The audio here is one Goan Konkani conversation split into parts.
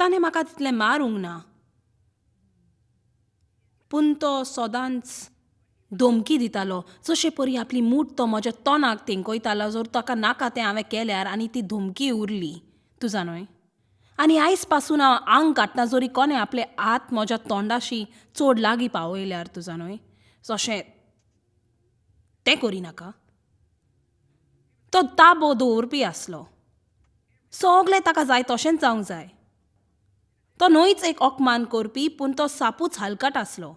ताणें म्हाका तितलें मारूंक ना, पूण तो सदांच धमकी दितालो. जशे परी आपली मूठ तो म्हज्या तोंडाक तेंकयतालो जर ताका नाका तें हांवें केल्यार, आनी ती धमकी उरली, तूं जाणय. आनी आयज पासून हांव आंग काडटा जरी कोणें आपले हात म्हज्या तोंडाशी चड लागीं पावयल्यार, तूं जाणय, जशें तें करिनाका. तो ताबो दवरपी आसलो. सगलें ताका जाय तशेंच जावंक जाय. तो न्हयच एक अपमान करपी, पूण तो सापूच हलकट आसलो.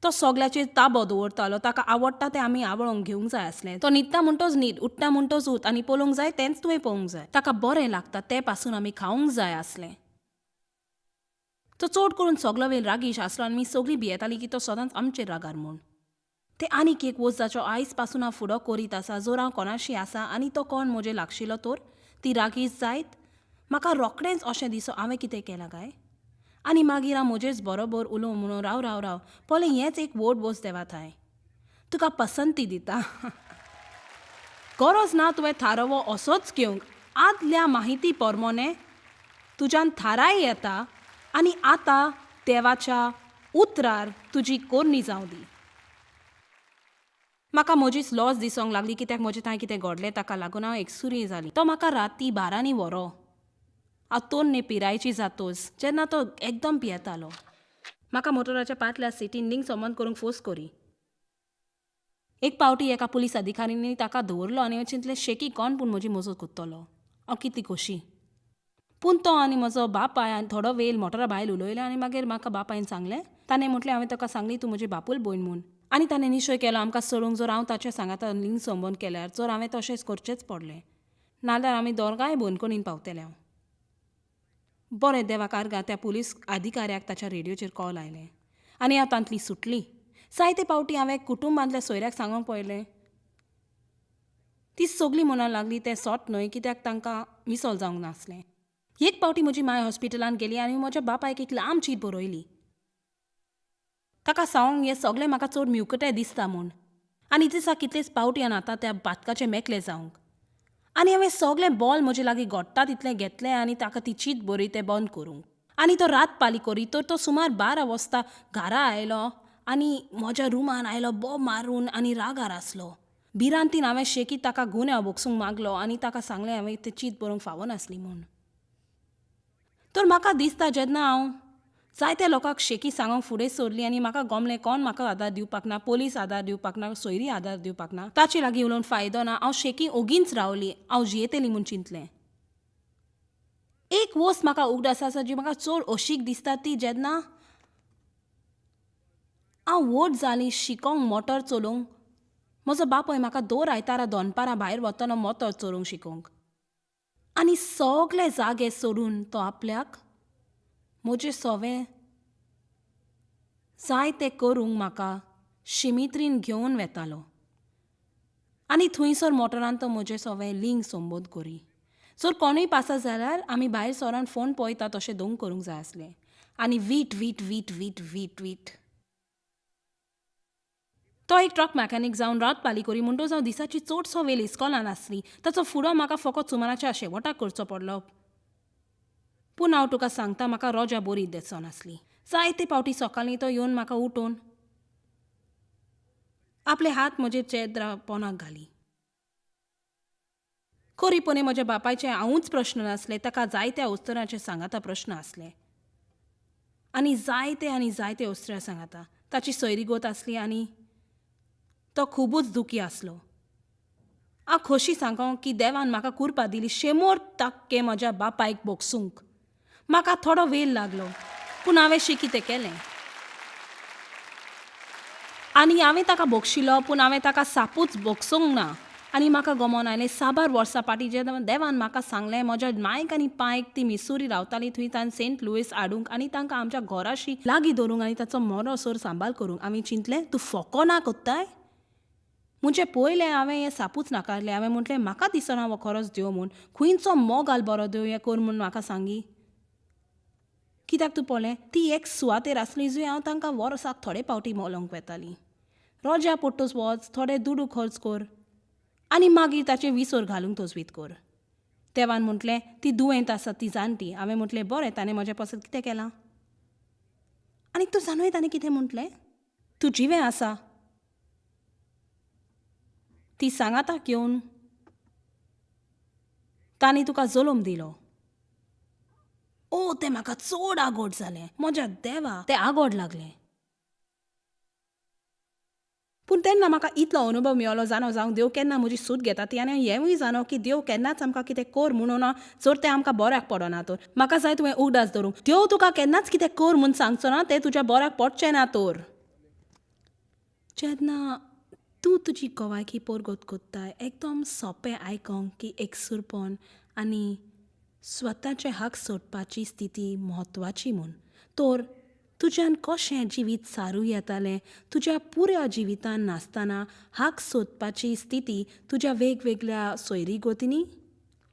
तो सगल्याचेर ताबो दवरतालो. ताका आवडटा तें आमी आवळोंक घेवंक जाय आसलें. तो न्हिदता म्हणटोच न्हीद, उठ्ठा म्हणटोच उठ, आनी पळोवंक जाय तेंच तुवें पळोवंक जाय. ताका बरें लागता तें पासून आमी खावंक जाय आसलें. तो चड करून सगलो वेळ रागीश आसलो आनी आमी सगळीं भियेतालीं की तो सदांच आमचेर रागार म्हूण. तें आनीक एक वस्त जाचो आयज पासून हांव फुडो करीत आसा. जर हांव कोणाशी आसा आनी तो कोण म्हजे लागशिल्लो तर ती रागीश जायत म्हाका रोखडेंच अशें दिसो हांवें कितें केलां काय. आनी मागीर हांव म्हजेच बरोबर उलोवं म्हणून राव राव राव पळय, हेंच एक व्हड वस्त देवा थांय तुका पसंती दिता. गरज ना तुवें थारावो असोच घेवंक. आदल्या माहिती परमोने तुज्यान थाराय येता आनी आतां देवाच्या उतरार तुजी कोरणी जावं दी. म्हाका म्हजीच लॉस दिसोंक लागली कित्याक म्हजें थंय कितें घडलें ताका लागून हांव एकसुरी जाली. तो म्हाका राती बारांनी व्हरो. हांव तोन्ने पिरायेची जातोच जेन्ना तो एकदम पियेतालो. म्हाका मोटराच्या पाटल्या सिटीन लिंग संबंद करूंक फोर्स करी. एक पावटी एका पुलीस अधिकाऱ्यांनी ताका दवरलो आनी हांवें चिंतलें शेकी कोण पूण म्हजी मजत करतलो. हांव कितली खोशी. पूण तो आनी म्हजो बापाय आनी थोडो वेळ मोटरा भायर उलयले आनी मागीर म्हाका बापायन सांगलें. ताणें म्हटलें हांवें ताका सांगली तूं म्हजी बापूल भयण म्हूण. आनी ताणें निश्चय केलो आमकां सोडूंक जर हांव ताच्या सांगाता लिंग संबंद केल्यार जर हांवें तशेंच करचेंच पडलें नाजाल्यार आमी दोगांय बंदखणीन पावतले. हांव बरें देवाक आर्गां त्या पुलीस अधिकाऱ्याक ताच्या रेडियोचेर कॉल आयलें आनी हांव तांतली सुटली. जायते पावटी हांवें कुटुंबांतल्या सोयऱ्याक सांगूंक पळयलें. ती सगळीं म्हणूंक लागली तें सोट न्हय कित्याक तांकां मिसोल जावंक नासलें. एक पावटी म्हजी माय हॉस्पिटलांत गेली आनी म्हज्या बापायक एक लांब चीट बरयली. ताका सांगूंक हें सगळें म्हाका चड म्युकटें दिसता म्हूण. आनी दिसा कितलेच पावटी आनी आतां त्या बातकाचें मेकळें जावंक. आनी हांवें सगळें बॉल म्हजे लागीं घडटा तितलें घेतलें आनी ताका ती चीट बरय तें बंद करूंक. आनी तो रात पाली करी तर तो सुमार 12 वाजता घरा आयलो आनी म्हज्या रुमान आयलो बोब मारून आनी रागार आसलो. भिरांतीन हांवें शेकीत ताका गुन्यांव भोगसूंक मागलो आनी ताका सांगलें हांवें तें चीट बरोवंक फावनासली म्हूण. तर म्हाका दिसता जेन्ना हांव जायत्या लोकांक शेकी सांगूंक फुडें सरली आनी म्हाका गमलें कोण म्हाका आदार दिवपाक ना, पोलीस आदार दिवपाक ना, सोयरी आदार दिवपाक ना, ताचे लागीं उलोवन फायदो ना, हांव शेकी ओगीच रावली, हांव जियेतली म्हूण चिंतलें. एक वस्त म्हाका उगडास आसा जी म्हाका चड अशीक दिसता ती जेन्ना हांव व्हड जाली शिकोंक मोटर चलोवंक म्हजो बापूय म्हाका दर आयतारा दनपारां भायर वतना मोटर चलोवंक शिकोवंक. आनी सगळे जागे सोडून तो आपल्याक म्हजें सवें जाय तें करूंक म्हाका शिमित्रीन घेवन वेतालो. आनी थंयसर मोटरान तो म्हजें सवें लिंग संबोध करी. जर कोणूय पासा जाल्यार आमी भायर सरान फोन पळयता तशें दोंग करूंक जाय आसलें. आनी वीट वीट वीट वीट वीट वीट. तो एक ट्रक मॅकॅनीक जावन रात पाली करी म्हणटच हांव दिसाची चडसो वेळ इस्कॉलान आसली. ताचो फुडो म्हाका फकत सुमाराच्या शेवटाक करचो पडलो. पूण हांव तुका सांगता म्हाका रोजा बरी दिसनासली. जायते पावटी सकाळीं तो येवन म्हाका उठोवन आपले हात म्हजे चेद्रा पोनाक घाली. खरीपणी म्हज्या बापायचे हांवूच प्रश्न नासले, ताका जायत्या उस्तरांचे सांगाता प्रश्न आसले. आनी जायते आनी जायते उस्तऱ्या सांगाता ताची सैरीगोत आसली आनी तो खुबूच दुखी आसलो. हांव खोशी सांगो की देवान म्हाका कुरपा दिली शेमोर ताक्के म्हज्या बापायक भोगसूंक. म्हाका थोडो वेळ लागलो पूण हांवें शेकी तें केलें. आनी हांवें ताका भोगशिलो पूण हांवें ताका सापूच भोगसूंक ना. आनी म्हाका गमोन आयलें साबार वर्सां फाटीं जेन्ना देवान म्हाका सांगलें म्हज्या मायक आनी पायक ती मिसुरी रावताली थंय तान सेंट लुईस हाडूंक आनी तांकां आमच्या घराशी लागीं दवरूंक आनी ताचो मरोसर सांबाळ करूंक. हांवें चिंतलें तूं फोको ना कोत्ताय. म्हणजे पयलें हांवें हें सापूच नाकारलें. हांवें म्हटलें म्हाका दिसना हो खरोच देव म्हूण. खंयचो मोगाल बरो देव हें कर म्हूण म्हाका सांगी. कित्याक तूं पळय ती एक सुवातेर आसली जंय हांव तांकां वर्साक थोडे पावटी मोलोंक वेताली. रोजा पडटच वच थोडे दुडू खर्च कर आनी मागीर ताचे विसर घालूंक तजवीत कर. देवान म्हटलें ती दुयेंत आसा ती जाणटी. हांवें म्हटलें बरें, ताणें म्हजें पसत कितें केलां? आनी तूं जाणूय ताणें कितें म्हटलें? तूं जिवें आसा, ती सांगाताक येवन तांणी तुका जल्म दिलो. ओ, तें म्हाका चड आगोड जालें. म्हज्या देवा, तें आगोड लागलें. पूण तेन्ना म्हाका इतलो अनुभव मेळ्ळो जाणो जावंक देव केन्ना म्हजी सूत घेता ती, आनी हेंवूय जाणो की देव केन्नाच आमकां कितें कर म्हणून ना जर तें आमकां बऱ्याक पडना तर. म्हाका जाय तुवें उगडास दवरूंक, देव तुका केन्नाच कितें कर म्हूण सांगचो ना तें तुज्या बऱ्याक पडचें ना तर. जेन्ना तूं तुजी गवायकी परगत कोत्ताय, एकदम सोंपें आयकोंक की एकसुरपण आनी स्वताचे हक सोडपाची स्थिती म्हत्वाची म्हूण, तर तुज्यान कशें जिवीत सारूं येतालें तुज्या पुऱ्या जिवितान नासतना हक सोदपाची स्थिती तुज्या वेगवेगळ्या सोयरीगतींनी?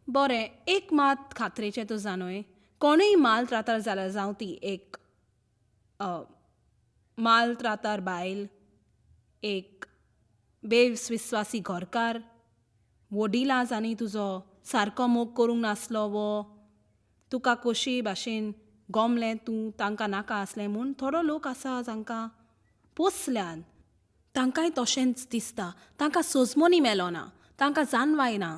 बरें, एक मात खात्रेचें तूं जाणूय, कोणूय माल त्रातार जाल्यार जावं ती एक माल त्रातार बायल, एक बेविस्वासी घरकार, वडिलां आनी तुजो सारको मोग करूंक नासलो वो तुका कशी भाशेन गोमलें तूं तांकां नाका आसलें म्हूण, थोडो लोक आसा जांकां पोसल्यान तांकांय तशेंच दिसता. तांकां सोजमोनी मेलोना, तांकां जाणवाय ना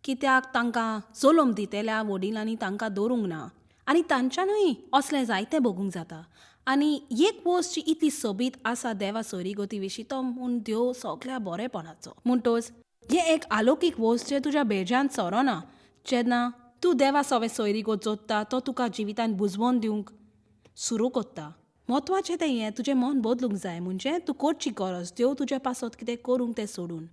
कित्याक तांकां जल्म दितल्या वडिलांनी तांकां दवरूंक ना, आनी तांच्यानूय असलें जायतें भोगूंक जाता. आनी एक वस्त जी इतली सोबीत आसा देवा सोयरीगती विशीं, तो म्हूण देव सगळ्या बरेपणाचो. म्हणटच हें एक आलोकीक वस्त जें तुज्या बेज्यान सोरोना. जेन्ना तूं देवा सवे सोयरीगत जोडटा, तो तुका जिवितान बुजवोन दिवंक सुरू कोत्ता. म्हत्वाचें तें हें, तुजें मन बदलूंक जाय. म्हणजे तूं करची गरज देव तुज्या पासत कितें करूंक तें सोडून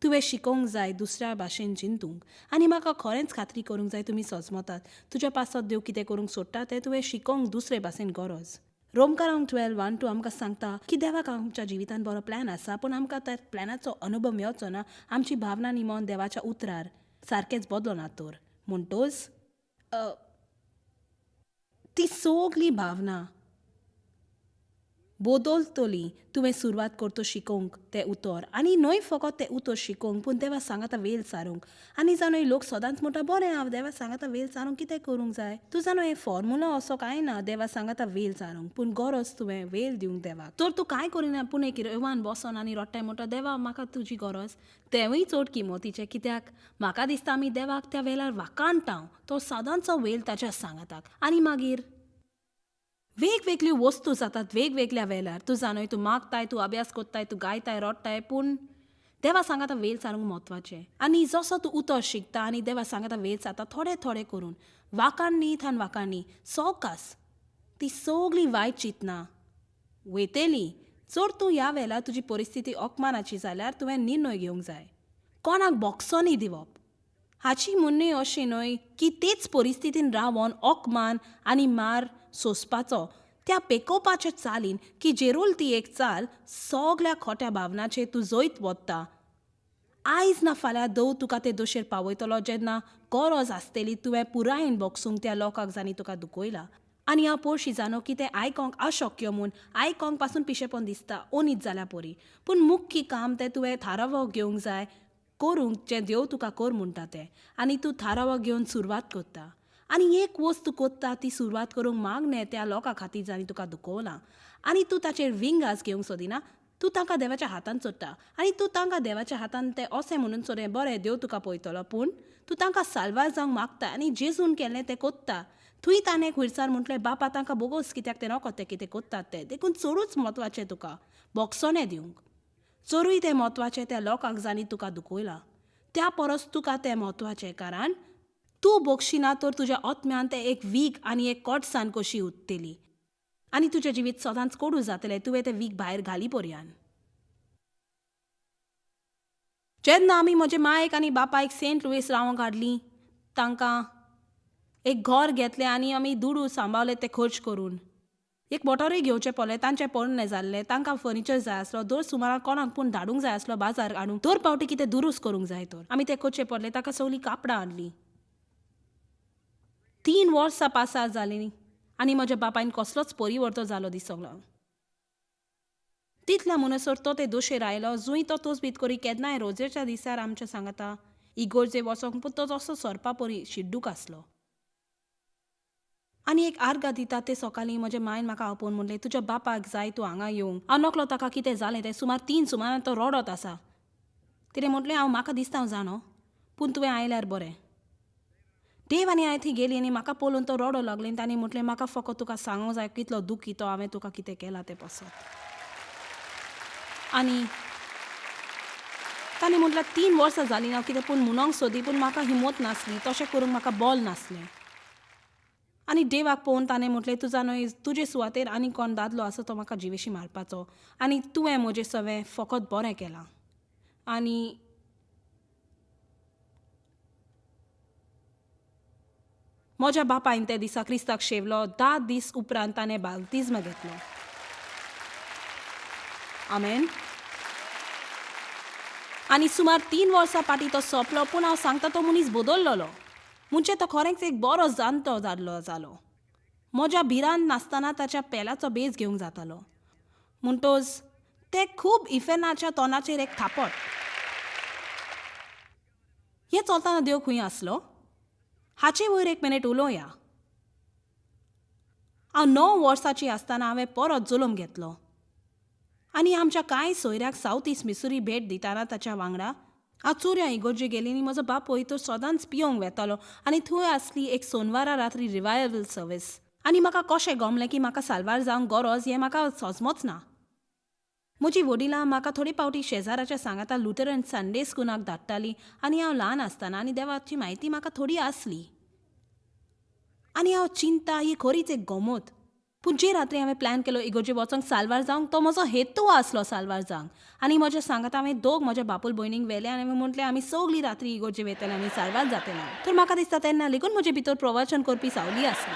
तुवें शिकोवंक जाय दुसऱ्या भाशेन चिंतूंक. आनी म्हाका खरेंच खात्री करूंक जाय तुमी सजमतात तुज्या पासत देव कितें करूंक सोदता तें तुवें शिकोवंक दुसरे भाशेन गरज. रोमकारांक 12:1-2 आमकां सांगता की देवाक आमच्या जिवितान बरो प्लॅन आसा, पूण आमकां त्या प्लॅनाचो अनुभव मेळचो ना आमची भावना आनी मन देवाच्या उतरार सारकेंच बदलना तर. म्हणटच ती सगली भावना बदलतली तुवें सुरवात करता शिकोवंक तें उतर, आनी न्हय फकत तें उतर शिकोवंक पूण देवा सांगाता वेल सारूंक. आनी जाणूय लोक सदांच म्हणटा बरें हांव देवा सांगाता वेल सारूंक कितें करूंक जाय? तूं जाणो हें फॉर्मुला असो कांय ना देवा सांगाता वेल सारूंक, पूण गरज तुवें वेल दिवंक देवाक. तर तूं कांय करिना पूण एक रेवान बसोन आनी रोडटाय म्हणटा देवा म्हाका तुजी गरज, तेंवूय चड किमतीचें. कित्याक म्हाका दिसता आमी देवाक त्या वेळार वाकाणटा, तो सदांचो वेल ताच्या सांगाताक. आनी मागीर वेगवेगळ्यो वस्तू जातात वेगवेगळ्या वेळार. तूं जाणय, तूं मागताय, तूं अभ्यास कोत्ताय, तूं गायताय, रोडटाय, पूण देवा सांगाता वेल सारूंक म्हत्वाचें. आनी जसो तूं उतर शिकता आनी देवा सांगाता वेल सारता थोडे थोडे करून, वाकाण न्ही थान वाकाण न्ही, सवकास ती सगळी वायट चिंतना वयतली. जर तूं ह्या वेळार तुजी परिस्थिती अपमानाची जाल्यार तुवें निर्णय घेवंक जाय, कोणाक बोक्सोनी दिवप. हाची म्हणणें अशें न्हय की तेच परिस्थितीन रावन अपमान आनी मार सोंसपाचो, त्या पेकोवपाच्या चालीन की जेरूल ती एक चाल सगळ्या खोट्या भावनाचेर तूं जैत वता. आयज ना फाल्यां देव तुका ते दोशेर पावयतलो जेन्ना गरज आसतली तुवें पुरायेन बोगसूंक त्या लोकांक जांणी तुका दुखयला. आनी हांव पोरशी जाणो की तें आयकोंक अशक्य म्हूण, आयकोंक पासून पिशेपण दिसता ओनीत जाल्या परी, पूण मुख्य काम तें तुवें थारावो घेवंक जाय करूंक जें देव तुका कर म्हणटा तें, आनी तूं थारावो घेवन सुरवात करता. आनी एक वस्तू कोत्ता ती सुरवात करूंक मागणें त्या लोकां खातीर जांणी तुका दुखवलां, आनी तूं ताचेर विंगास घेवंक सोदिना, तूं तांकां देवाच्या हातान सोडटा. आनी तूं तांकां देवाच्या हातान तें अशें म्हणून सोडलें बरें देव तुका पळयतलो, पूण तूं तांकां साल्वार जावंक मागता आनी जेजून केल्लें तें कोत्ता. थंय ताणें खुरसार म्हटलें बापा तांकां बोगोस कित्याक तें नको तें कितें कोत्तात तें. देखून चडूच म्हत्वाचें तुका बोगसोणें दिवंक, चडूय तें म्हत्वाचें त्या लोकांक जांणी तुका दुखयलां त्या परस तुका तें म्हत्वाचें, कारण तूं बोगशिना तर तुज्या आत्म्यान तें एक वीख आनी एक कोटसान कशी उत्तली आनी तुजें जिवीत सदांच कोडू जातलें तुवें तें वीख भायर घाली पर्यान. जेन्ना आमी म्हजे मायक आनी बापायक सेंट लुईस रावंक हाडली, तांकां एक घर घेतलें आनी आमी दुडू सांबाळले ते खर्च करून. एक मोटरूय घेवचें पडलें, तांचें पोरणें जाल्लें, तांकां फर्निचर जाय आसलो, दर सुमाराक कोणाक पूण धाडूंक जाय आसलो बाजार हाडूंक, दर पावटी कितें दुरुस्त करूंक जाय तर आमी तें करचें पडलें. ताका सगळीं कापडां हाडलीं. 3 वर्सां पासार जालीं आनी म्हज्या बापायन कसलोच परिवर्तन जालो दिसोंक ना. तितल्या म्हणसर तो ते दोशेर आयलो, जुंय तो तोच बीत करी केन्नाय रोजेच्या दिसार आमच्या सांगाता इगोर्जे वचोंक, पूण तो जसो सोरपा परी शिड्डूक आसलो. आनी एक आर्गां दिता ते सकाळीं म्हज्या मांयन म्हाका आपोवन म्हणलें, तुज्या बापाक जाय तूं हांगा येवंक. हांव नकळो ताका कितें जालें तें. सुमार 3 सुमारान तो रडत आसा. तिणें म्हटलें, हांव म्हाका दिसता हांव जाणो, पूण तुवें आयल्यार बरें. देव आनी हांवें थंय गेली आनी म्हाका पळोवन तो रडो लागलो आनी ताणें म्हटलें, म्हाका फकत तुका सांगूंक जाय कितलो दुखी तो हांवें तुका कितें केलां तें पसत. आनी ताणें म्हटलें, 3 वर्सां जालीं हांव कितें पूण म्हणूंक सोदी, पूण म्हाका हिम्मत नासली, तशें करूंक म्हाका बोल नासलें. आनी देवाक पळोवन ताणें म्हटलें, तुजा न्हय तुजे सुवातेर आनी कोण दादलो आसा तो म्हाका जिवेशी मारपाचो, आनी तुवें म्हजें सगळें फकत बरें केलां. आनी म्हज्या बापायन त्या दिसा क्रिस्ताक शेवलो. 10 दीस उपरांत ताणें बाप्तिज्म घेतलो. आमेन. आनी सुमार 3 वर्सां फाटीं तो सोंपलो, पूण हांव सांगता तो मनीस बदल्लोलो. म्हणजे तो खरेंच एक बरो जाणटो जाल्लो जालो. म्हज्या भिरांत नासतना ताच्या पेलाचो बेज घेवंक जातालो. म्हणटोच ते खूब इफेर्नाच्या तोंडाचेर एक थापट. हें चलतना देव खंय आसलो हाचे वयर एक मिनीट उलोवया. हांव 9 वर्सांची आसतना हांवें परत जल्म घेतलो आनी आमच्या कांय सोयऱ्याक सावथ इस्ट मिसुरी भेट दितना ताच्या वांगडा हांव चोरयां इगोर्जे गेली आनी म्हजो बापूय तो सदांच पियोंक वेतालो आनी थंय आसली एक सोनवारा रात्री रिवायवल सर्वीस. आनी म्हाका कशें गमलें की म्हाका साल्वार जावंक गरज हें म्हाका सजमोच ना. म्हजी वडिलां म्हाका थोडे फावटी शेजाराच्या सांगाता लुथरन संडे स्कुलाक धाडटालीं आनी हांव ल्हान आसतना आनी देवाची म्हायती म्हाका थोडी आसली. आनी हांव चिंता ही खरीच एक गमत. पूण जे रात्री हांवें प्लॅन केलो इगोर्जे वचोंक साल्वार जावंक, तो म्हजो हेतू आसलो साल्वार जावंक. आनी म्हज्या सांगाता हांवें दोग म्हज्या बापूल भयणीक व्हेलें आनी हांवें म्हटलें, आमी सगळीं रात्री इगोर्जे वेतले आनी साल्वार जातले. तर म्हाका दिसता तेन्ना लेगून म्हजे भितर प्रवचन करपी सावली आसली.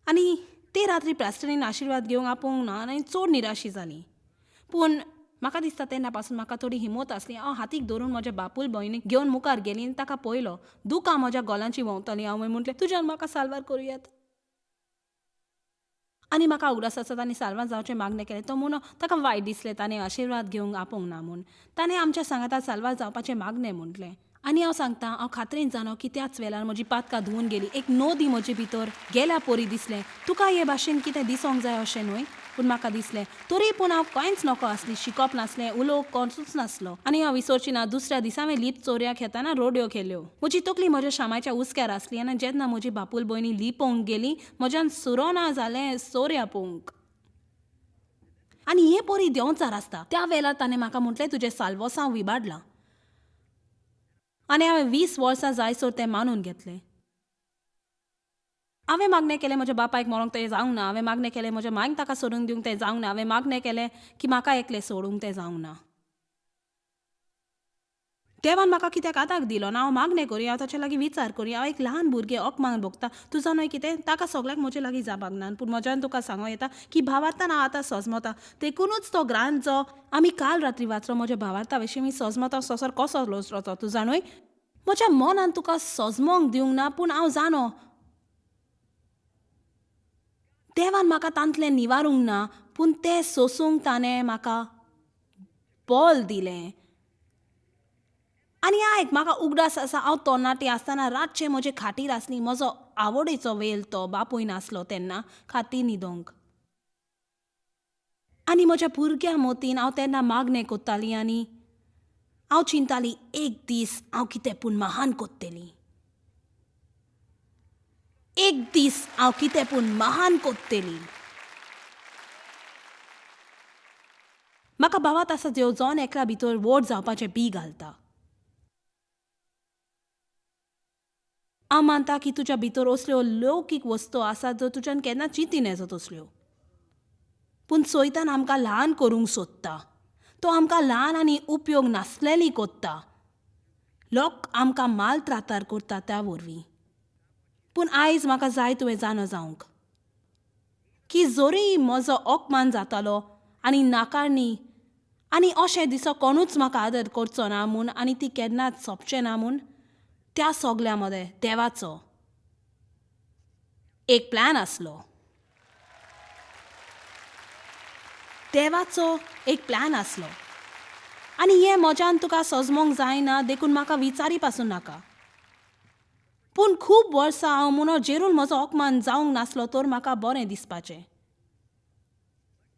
आनी ते रात्री प्रास्टरीन आशिर्वाद घेवंक आपोवंक ना आनी चड निराशी जाली. पूण म्हाका दिसता तेन्ना पासून म्हाका थोडी हिम्मत आसली. हांव हातीक धरून म्हज्या बापूल भयणीक घेवन मुखार गेली आनी ताका पळयलो. दुकां म्हज्या गोलांची व्हांवतालीं. हांवें म्हटलें, तुज्यान म्हाका साल्वार करूं येता. आनी म्हाका उगडास आसा ताणें साल्वार जावचें मागणें केलें. तो म्हणून ताका वायट दिसलें ताणें आशिर्वाद घेवंक आपोवंक ना म्हूण. ताणें आमच्या सांगाता साल्वार जावपाचें मागणें म्हटलें. आनी हांव सांगता, हांव खात्रेन जाणो की त्याच वेळार म्हजी पातकां धुवून गेली. एक नदी म्हजे भितर गेल्या परी दिसलें. तुका हे भाशेन कितें दिसोंक जाय अशें न्हय, पूण म्हाका दिसलें. तरी पूण हांव कांयच नको आसली, शिकप नासलें, उलोवंक कोणूच नासलो. आनी हांव विसरची ना, दुसऱ्या दिसा हांवें लीप चोरयां खेताना रोड्यो केल्यो. म्हजी तकली म्हज्या शामाच्या हुस्क्यार आसली आनी जेन्ना म्हजी बापूल भयणी लिपोवंक गेली, म्हज्यान सुरो ना जालें चोरयां पळोवंक. आनी हे परी देंवचार आसता. त्या वेळार ताणें म्हाका म्हटलें, तुजें साल्वोसांव विबाडलां. आनी हांवें 20 वर्सां जायसर तें मानून घेतलें. हांवें मागणें केलें म्हज्या बापायक मरोंक, तें जावंक ना. हांवें मागणें केलें म्हज्या मांयक ताका सोडून दिवंक, तें जावंक ना. हांवें मागणें केलें की म्हाका एकलें सोडूंक, तें जावंक ना. देवान म्हाका कित्याक आदार दिलो ना? हांव मागणें करी, हांव ताचे लागीं विचार करी. हांव एक ल्हान भुरगें अकमान भोगता. तुजा न्हय कितें ताका सगळ्याक म्हजे लागीं जाबाक ना, पूण म्हज्यान तुका सांगो येता की भावार्थान हांव आतां सजमता. देखुनूच तो ग्रांत जो आमी काल रात्री वाचलो म्हज्या भावार्था विशीं, मी सजमता संवसार कसो लोचलो तुजा न्हय. म्हज्या मनान तुका सजमोंक दिवंक ना, पूण हांव जाणो देवान म्हाका तांतलें निवारूंक ना, पूण तें सोसूंक ताणें म्हाका बल दिलें. आनी आयक, म्हाका उगडास आसा, हांव तरणाटी आसतना रातचें म्हजे खाटीर आसली. म्हजो आवडीचो वेल तो, बापूय नासलो तेन्ना खाटी न्हिदोंक. आनी म्हज्या भुरग्यां मतीन हांव तेन्ना मागणें कोत्ताली आनी हांव चिंताली, एक दीस हांव कितें पूण महान कोत्तली, एक दीस हांव कितें पूण महान कोत्तली. म्हाका भावार्थ आसा देव जण एकल्या भितर व्हड जावपाचें बी घालता. हांव मानता की तुज्या भितर असल्यो लौकीक वस्तू आसात जो तुज्यान केन्ना चिंती येजो तसल्यो. पूण सैतान आमकां ल्हान करूंक सोदता. तो आमकां ल्हान आनी उपयोग नासलेली कोत्ता. लोक आमकां माल त्रातार करता त्या वरवीं. पूण आयज म्हाका जाय तुवें जाणो जावंक की जरी म्हजो अपमान जातालो आनी नाकारणी आनी अशें दिसो कोणूच म्हाका आदर करचो ना म्हूण आनी ती केन्नाच सोंपचें ना म्हूण, त्या सगल्या मदें देवाचो एक प्लॅन आसलो. देवाचो एक प्लॅन आसलो. आनी हें म्हज्यान तुका सजमोंक जायना देखून म्हाका विचारी पासून नाका. पूण खूब वर्सां हांव म्हणून जेरून म्हजो अपमान जावंक नासलो तर म्हाका बरें दिसपाचें.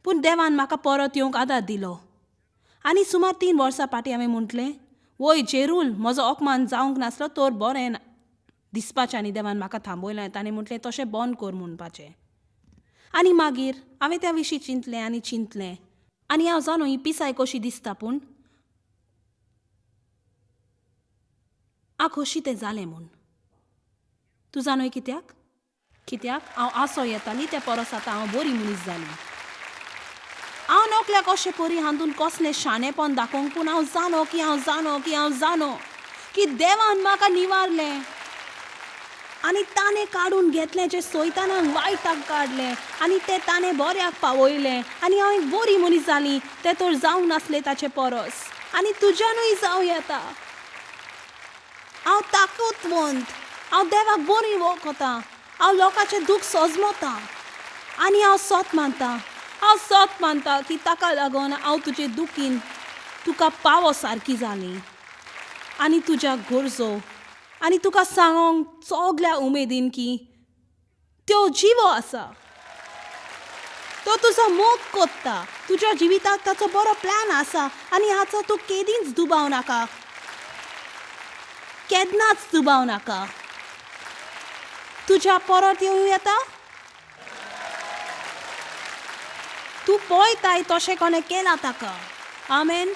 पूण देवान म्हाका परत येवंक आदार दिलो. आनी सुमार 3 वर्सां फाटीं हांवें म्हटलें, वय जेरूल म्हजो अपमान जावंक नासलो तर बरें दिसपाचें. आनी देवान म्हाका थांबयलें. ताणें म्हटलें तशें बंद कर म्हणपाचें. आनी मागीर हांवें त्या विशीं चिंतलें आनी चिंतलें आनी हांव जाणो ही पिसाय कशी दिसता, पूण हांव खोशी तें जालें म्हूण. तूं जाणोय कित्याक? कित्याक हांव आसो येताली ते परस आतां हांव बरी मनीस जाली. हांव नोकल्याक अशें परी हातून कसलें शाणेपण दाखोवंक, पूण हांव जाणो की हांव जाणो की हांव जाणो की देवान म्हाका निवारलें आनी ताणें काडून घेतलें जें सैतानाक वायटाक काडलें आनी तें ताणें बऱ्याक पावयलें आनी हांव एक बरी मनीस जाली. तें तर जावंक नासलें ताचे परस आनी तुज्यानूय जावं येता. हांव ताकतवंत, हांव देवाक बरी वळखतां, हांव लोकांचें दूख सजमतां आनी हांव सत मानतां. हांव सत मानतां की ताका लागून हांव तुजे दुखीन तुका पावो सारकी जाली आनी तुज्या गरजो आनी तुका सांगोंक सगल्या उमेदीन की त्यो जिवो आसा. तो तुजो मोग कोत्ता, तुज्या जिविताक ताचो बरो प्लॅन आसा आनी हाचो तूं केदींच दुबाव नाका, केन्नाच दुबाव नाका. तुज्या परत येवं येता. तूं पळयताय तशें कोणें केलां ताका. आमेन.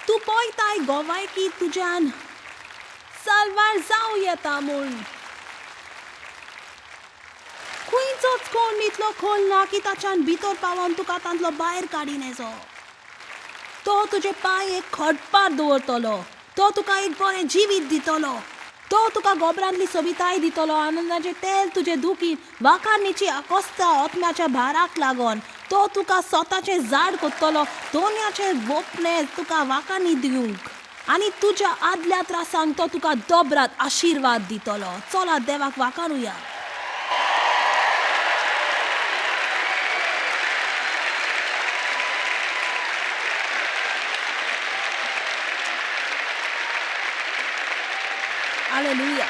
तूं पळयताय गोवायकी तुज्यान साल्वार जावं येता म्हूण. खंयचोच कोण इतलो खोल ना की ताच्यान भितर पावोन तुका तांतलो भायर काडीन येजो. तो तुजे पांय एक खडपार दवरतलो, तो तुका एक बरें जिवीत दितलो, तो तुका गोबरांतली सोबिताय दितलो, आनंदाचें तेल तुजे दुखीन वाखारणीची आकोस्ता आत्म्याच्या भाराक लागून. तो तुका स्वताचें झाड कोत्तलो, दोनयाचें वोपणें तुका वाखारणी दिवंक आनी तुज्या आदल्या त्रासांक तो तुका दोबरात आशिर्वाद दितलो. चला देवाक वाखाणुया. हालेलुया.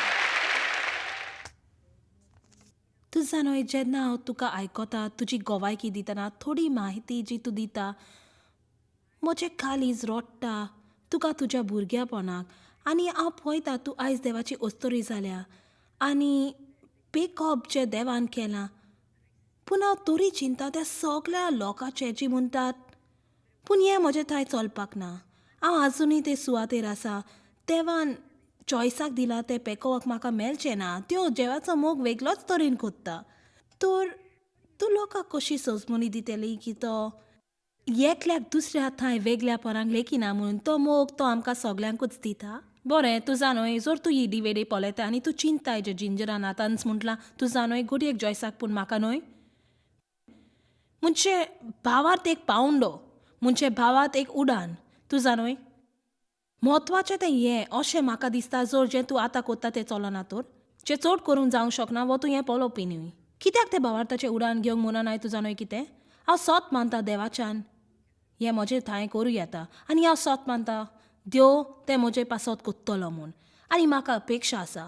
तूं जाणोय जेन्ना हांव तुका आयकता तुजी गोवायकी दितना थोडी म्हायती जी तूं दिता म्हजें काळीज रोडटा तुका तुज्या भुरग्यापणाक. आनी हांव पळयता तूं आयज देवाची अस्तोरी जाल्या आनी पेकअप जें देवान केलां. पूण हांव तरी चिंता त्या सगल्या लोकांचें जी म्हणटात पूण हें म्हजें थंय चलपाक ना. हांव आजुनूय ते सुवातेर आसा. देवान चॉयसाक दिलां तें पेकोवक म्हाका मेळचें ना. त्यो देवाचो मोग वेगळोच तरेन कोत्ता. तर तूं लोकांक कशी सजमणी दितली की तो एकल्याक दुसऱ्या थंय वेगळ्यापणाक लेखिना म्हणून तो मोग तो आमकां सगल्यांकूच दिता. बरें, तूं जाणोय जर तूं ही डिवेडे पळयता आनी तूं चिंताय जे जिंजरान आतांच म्हटलां, तूं जाणोय घडयेक जॉयसाक पूण म्हाका न्हय. म्हणजे भावार्थ एक पावंडो, म्हणजे भावार्थ एक उडान. तूं जाणोय म्हत्वाचें तें हें अशें म्हाका दिसता. जर जें तूं आतां कोत्ता तें चलना तर जें चड करूंक जावंक शकना वो तूं हें पळोवपी न्हय. कित्याक तें भावार्थाचें उडान घेवंक म्हणून तूं जाणोय कितें? हांव सत मानता देवाच्यान हें म्हजें थंय करूं येता आनी हांव सत मानता देव तें म्हजें पासत कोत्तलो म्हूण आनी म्हाका अपेक्षा आसा.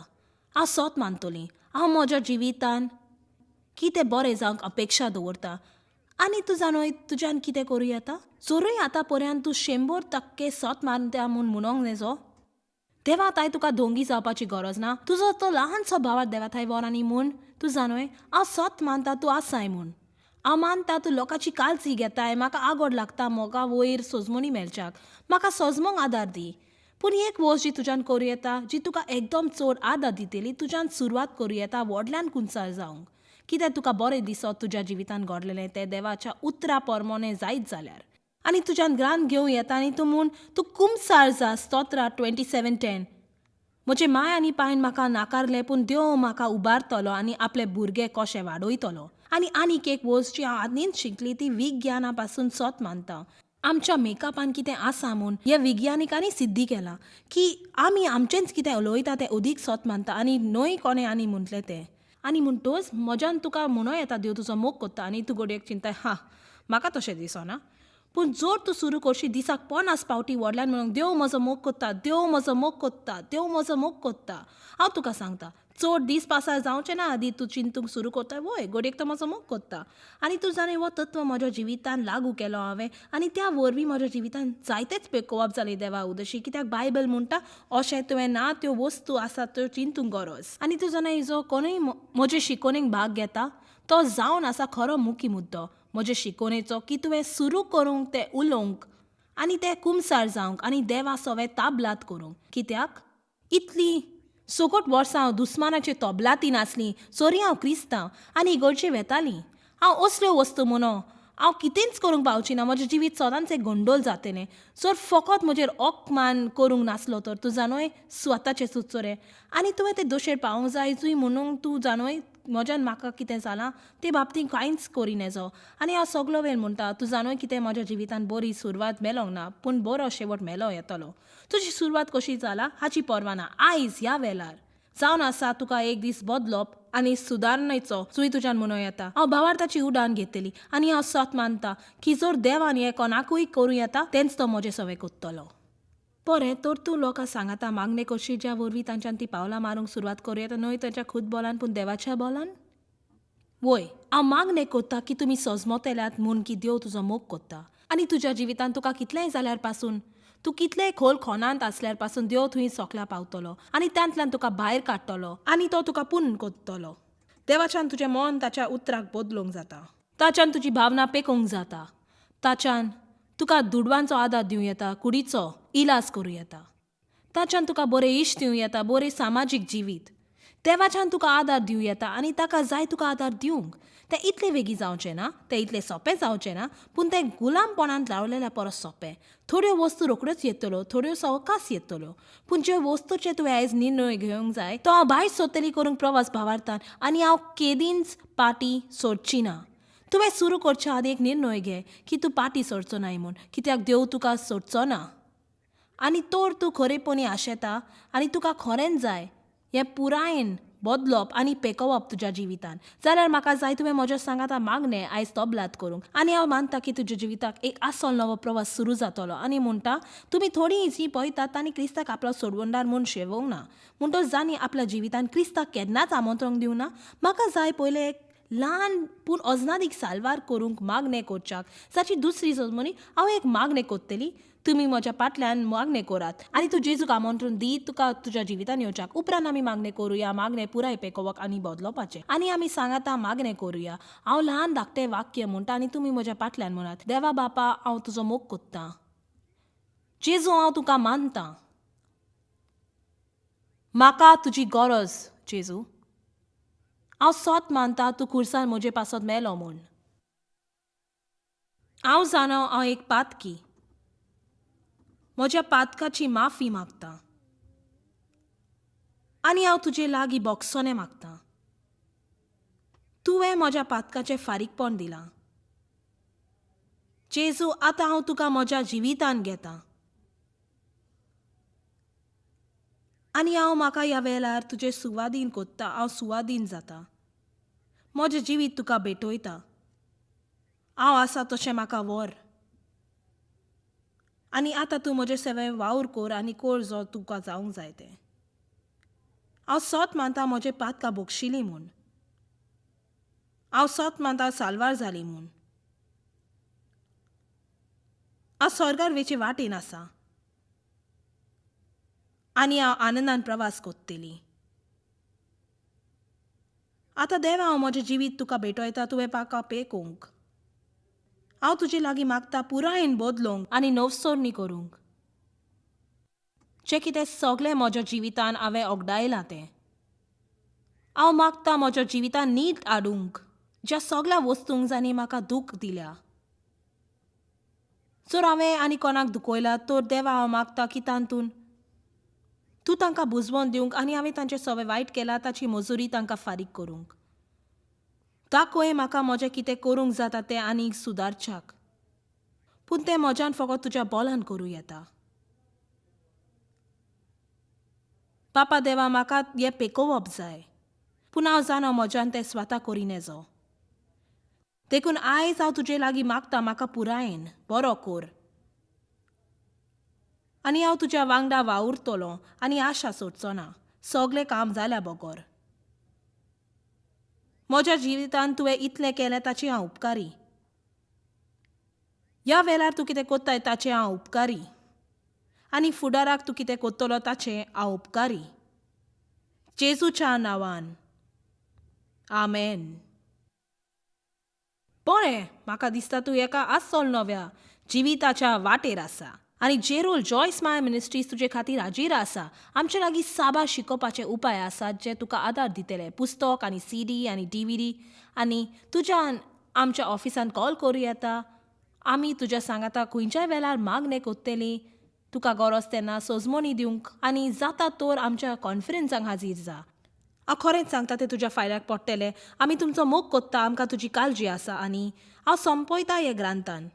हांव सत मानतली. हांव म्हज्या जिवितान कितें बरें जावंक अपेक्षा दवरता. आनी तूं जाणोय तुज्यान कितें करूं येता? जरूय आतां पर्यंत तूं 100% सत मानता म्हूण म्हणोंक नेजो. देवा ताय तुका दोंगी जावपाची गरज ना. तुजो तो ल्हानसो भावार्थ देवा थंय व्हर आनी म्हूण तूं जाणोय हांव सत मानता तूं आसाय म्हूण. हांव मानता तूं लोकांची काळजी घेताय. म्हाका आगोड लागता मोगा वयर सजमणी मेळच्याक. म्हाका सजमोंक आदार दी. पूण एक वस्त जी तुज्यान करूं येता, जी तुका एकदम चड आदार दितली, तुज्यान सुरवात करूं येता व्हडल्यान कुंसार जावंक. कितें तुका बरें दिसत तुज्या जिवितान घडलेलें तें देवाच्या उतरा परमोने जायत जाल्यार आनी तुज्यान ग्रांत घेवं येता आनी तूं म्हूण तूं कुमसार जा. स्तोत्रा 27:10. म्हजे माय आनी पायन म्हाका नाकारलें पूण देव म्हाका उबारतलो आनी आपले भुरगे कशें वाडयतलो. आनी आनीक एक वस्त जी हांव आदींच शिकली ती विज्ञाना पासून सत मानता. आमच्या मेकअपान कितें आसा म्हूण हे विज्ञानिकांनी सिद्धी केलां की आमी आमचेंच कितें उलयता तें अदीक सत मानता आनी न्हय कोणें आनी म्हटलें तें. आनी म्हणटोच म्हज्यान तुका म्हणूं येता देव तुजो मोग कोत्ता आनी तूं घडयेक चिंताय हा म्हाका तशें दिसना. पूण जर तूं सुरू करशी दिसाक 50 फावटी व्हडल्यान म्हणूंक, देव म्हजो मोग कोत्ता, देव म्हजो मोग कोत्ता, देव म्हजो मोग कोत्ता, हांव तुका सांगता चड दीस पासार जावचे ना आदी तूं चिंतूंक सुरू करता, वय घडयेक तो म्हजो मोग कोत्ता. आनी तूं जाणा हो तत्व म्हज्या जिवितान लागू केलो हांवें आनी त्या वरवीं म्हज्या जिवितान जायतेच पेकोवप जालें देवा उदशी. कित्याक बायबल म्हणटा अशें तुवें ना त्यो वस्तू आसात त्यो चिंतूंक गरज. आनी तूं जाणा जो कोणूय म्हजे शिकोवणेक भाग घेता तो जावन आसा खरो मुखी मुद्दो म्हजे शिकोवणेचो, की तुवें सुरू करूंक तें उलोवंक आनी तें कुमसार जावंक आनी देवा सवें ताबलात करूंक. कित्याक इतली सोगट वर्सां हांव दुस्मानाचे तोबलातीन आसली, सरी हांव क्रिस्तांव आनी इगर्जे वेताली. हांव असल्यो वस्तू म्हणो हांव कितेंच करूंक पावची ना, म्हजें जिवीत सदांच एक गोंडोल जातलें जर फकत म्हजेर अपमान करूंक नासलो तर. तूं जाणोय स्वताचें सुचोरे आनी तुवें तें दोशेर पावूंक जाय जुय म्हणूंक तूं जाणोय म्हज्यान म्हाका कितें जालां ते बाबतींत कांयच करी नेजो. आनी हांव सगलो वेळ म्हणटा तूं जाणोय कितें म्हज्या जिवितान बरी सुरवात मेलोंक ना पूण बरो शेवट मेलो येतलो. तुजी सुरवात कशी जाला हाची पर्वा ना, आयज ह्या वेळार जावन आसा तुका एक दीस बदलप आनी सुदारणेचो जुय तुज्यान म्हणूं येता. हांव भावार्थाची उडान घेतली आनी हांव सत मानता की जर देवान हें कोणाकूय करूं येता तेंच तो म्हजें सवें कोत्तलो. बरें तर तूं लोकां सांगाता मागणें करशी ज्या वरवीं तांच्यान ती पावलां मारूंक सुरवात करूं येता, न्हय तांच्या खूद बोलान पूण देवाच्या बोलान. वय हांव मागणें कोत्ता की तुमी सजमतल्यात म्हूण की देव तुजो मोग कोत्ता आनी तुज्या जिवितांत तुका कितलेंय जाल्यार पासून तूं कितलेय खोल खोनांत आसल्यार पासून देव थंय सोकला पावतलो आनी तांतल्यान तुका भायर काडटलो आनी तो तुका पुर्ण कोत्तलो. देवाच्यान तुजें मन ताच्या उतराक बदलूंक जाता, ताच्यान तुजी भावना पेकोवंक जाता, ताच्यान तुका दुडवांचो आदार दिवं येता, कुडीचो इलाज करूं येता, ताच्यान तुका बरें इश्ट दिवं येता, बरें सामाजीक जिवीत. देवाच्यान तुका आदार दिवं येता आनी ताका जाय तुका आदार दिवंक. तें इतलें वेगीं जावचें ना, तें इतलें सोंपें जावचें ना, पूण तें गुलामपणांत लावलेल्या परस सोंपें. थोड्यो वस्तू रोखड्योच येतल्यो, थोड्यो सवकास येतल्यो, पूण ज्यो वस्तूचे तुवें आयज निर्णय घेवंक जाय तो हांव भायर सोदतली करूंक प्रवास भावार्थान आनी हांव केदींच पाटी सोडची ना. तुवें सुरू करच्या आदी एक निर्णय घे की तूं पाटी सोडचो नाय म्हूण, कित्याक देव तुका सोडचो ना. आनी तर तूं खरेपणी आशेता आनी तुका खरेंच जाय हें पुरायेन बदलप आनी पेकोवप तुज्या जिवितान जाल्यार म्हाका जाय तुवें म्हज्या सांगाता मागणें आयज तबलात करूंक. आनी हांव मानता की तुज्या जिविताक एक आसल नवो प्रवास सुरू जातलो. आनी म्हणटा तुमी थोडीं जीं पळयतात तांणी क्रिस्ताक आपलो सोडवणदार म्हूण शेवोवंक ना, म्हणटच जांणी आपल्या जिवितान क्रिस्ताक केन्नाच आमंत्रण दिवंक ना, म्हाका जाय पयलें एक ल्हान पूण अजनादीक साल्वार करूंक मागणें करच्याक जाची दुसरी सजमनी हांव एक मागणें कोत्तली, तुमी म्हज्या फाटल्यान मागणें करात आनी तूं जेजूक आमंत्रण दी तुका तुज्या जिवितान येवच्याक. उपरांत आमी मागणें करुया, मागणें पुराय पेकोवप आनी बदलोवपाचें. आनी आमी सांगाता मागणें करुया. हांव ल्हान धाकटें वाक्य म्हणटा आनी तुमी म्हज्या फाटल्यान म्हणात, देवा बापा हांव तुजो मोग कोत्तां, जेजू हांव तुका मानतां, म्हाका तुजी गरज जेजू, हांव सोत मानता तूं खुर्सान म्हजे पासत मेलो म्हूण. हांव जाणा हांव एक पातकी, म्हज्या पातकाची माफी मागता आनी हांव तुजे लागीं बोगसोने मागता. तुवें म्हज्या पातकाचें फारीकपण दिलां जेजू, आतां हांव तुका म्हज्या जिवितान घेता आनी हांव म्हाका ह्या वेळार तुजे सुवादीन कोत्ता, हांव सुवादीन जाता, म्हजें जिवीत तुका भेटयता, हांव आसा तशें म्हाका व्हर आनी आतां तूं म्हजे सेवे वावर कर आनी कर जो तुका जावंक जाय तें. हांव सोत मानता म्हजें पातकां भोगशिलीं म्हूण, हांव सोत मानता साल्वार जाली म्हूण, हांव स्वर्गार वेचे वाटेन आसा आनी हांव आनंदान प्रवास कोत्तली. आतां देवा हांव म्हजें जिवीत तुका भेटयता, तुवें म्हाका पेकोवंक, हांव तुजे लागीं मागता पुरायेन बदलूंक आनी नवसोरणी करूंक जें कितें सगळें म्हज्या जिवितान हांवें ओगडायलां तें. हांव मागता म्हज्या जिवितान नीट हाडूंक ज्या सगळ्या वस्तूंक जांणी म्हाका दूख दिल्या. जर हांवें आनी कोणाक दुखयला तर देवा हांव मागता की तातूंत तूं तांकां बुजवण दिवंक आनी हांवें तांचें सगळें वायट केलां ताची मजुरी तांकां फारीक करूंक. दाखय म्हाका म्हजें कितें करूंक जाता तें आनीक सुदारच्याक, पूण तें म्हज्यान फकत तुज्या बोलान करूं येता. बापा देवा म्हाका हें पेकोवप जाय, पूण हांव जाणा म्हज्यान तें स्वता करी नेजो. देखून आयज हांव तुजे लागीं मागता, म्हाका पुरायेन बरो कोर आनी हांव तुज्या वांगडा वावुरतलो आनी आशा सोडचो ना सगळें काम जाल्या बगर. म्हज्या जिवितांत तुवें इतलें केलें ताचें हांव उपकारी. ह्या वेळार तूं कितें कोत्ताय ताचें हांव उपकारी आनी फुडाराक तूं कितें कोत्तलो ताचें हांव उपकारी. जेजूच्या नांवान, आमेन. बरें, म्हाका दिसता तूं एका अस्सल नव्या जिविताच्या वाटेर आसा आनी जेरोल जॉयस माय मिनिस्ट्रीज तुजे खातीर हाजीर आसा. आमचे लागीं साबार शिकोवपाचे उपाय आसात जे तुका आदार दितले, पुस्तक आनी सीडी आनी डीव्हीडी, आनी तुज्यान आमच्या ऑफिसान कॉल करूं येता. आमी तुज्या सांगाता खंयच्याय वेळार मागणें कोत्तलीं, तुका गरज तेन्ना सोजमणी दिवंक, आनी जाता तर आमच्या कॉन्फरन्सांक हाजीर जा. हांव खरेंच सांगता, तें तुज्या फायद्याक पडटलें. आमी तुमचो मोग कोत्ता, आमकां तुजी काळजी आसा आनी हांव सोंपयता हे ग्रांतान.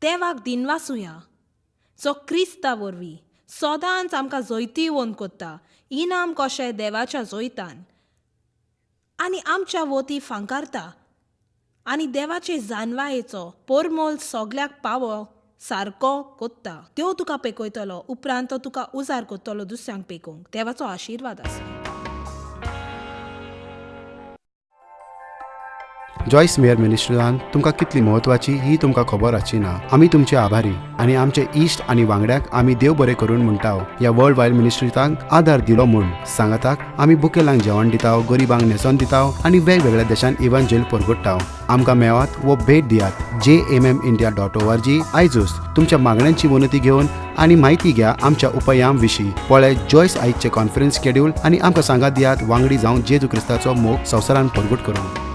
देवाक दिनवासुया जो क्रिस्ता वरवीं सदांच आमकां जैतिवंत कोत्ता, इनाम कशें देवाच्या जैतान आनी आमच्या वती फांकारता आनी देवाचे जानवायेचो पोरमोल सगल्याक पावो सारको कोत्ता. देव तुका पेकयतलो, उपरांत तो तुका उजार कोत्तलो दुसऱ्यांक पेकोवंक. देवाचो आशिर्वाद आसा. जॉयस मेयर मिनिस्ट्रीजान तुमकां कितली म्हत्वाची ही तुमकां खबर आसची ना. आमी तुमचे आभारी आनी आमचे इश्ट आनी वांगड्याक आमी देव बरें करून म्हणटा, ह्या वर्ल्ड वायड मिनिस्ट्रीजांक आदार दिलो म्हूण. सांगाताक आमी बुकेलांक जेवण दिताव, गरिबांक न्हेसोन दिताव आनी वेगवेगळ्या देशांत इव्हांजेल परगट्टाव. आमकां मेवात वो भेट दियात jmmindia.org आयजूच. तुमच्या मागण्यांची विनंती घेवन आनी म्हायती घ्या आमच्या उपायां विशीं. पळय जॉयस आयजचे कॉन्फरन्स स्केड्यूल आनी आमकां सांगात दियात वांगडी जावन जेजू क्रिस्ताचो मोग संवसारान परगट करूंक.